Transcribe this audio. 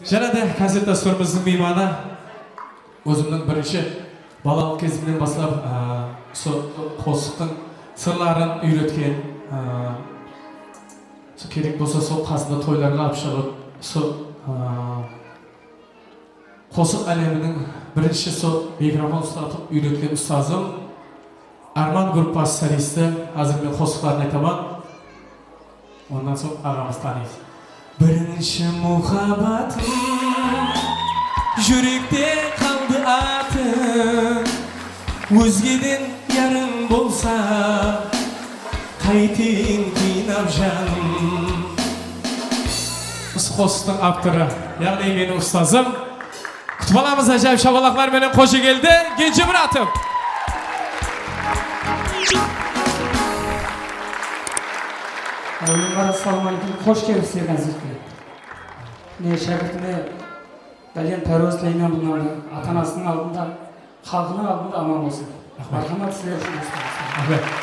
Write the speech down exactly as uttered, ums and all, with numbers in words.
Jáne de koncert dástúrimizdiń miymanı, ózimniń birinshi balalıq gezimnen baslap, a, usı qosıqtıń sırların úyretken, a, usı kerek bolsa sol qasında toylarǵa alıp shıǵıp, usı, a, qosıq áleminiń birinshi sol mikrofon uslatıp úyretken ustazım, Arman gruppası solisti, házir men qosıqların aytaman. Onnan soń aǵamızdı tanıymız. Birinshi muhabbatım, júrekte qaldı atıń. Ózgeden yarıń bolsa, qayteyin qıynap janım. Usı qosıqtıń avtorı, yaǵnıy meniń ustazım. Kútip alamız ájayıp shapalaqlar menen Xojegeldi Genjemuratov. Áwelem, assalamu aleykum, xosh kelipsizler koncertke. Mine, shákirtime bálent párwaz tileymen bunnan da. Ata-anasınıń aldında, xalqınıń aldında aman bolsın. Raxmet. Marhamat, sizler ushın. Raxmet.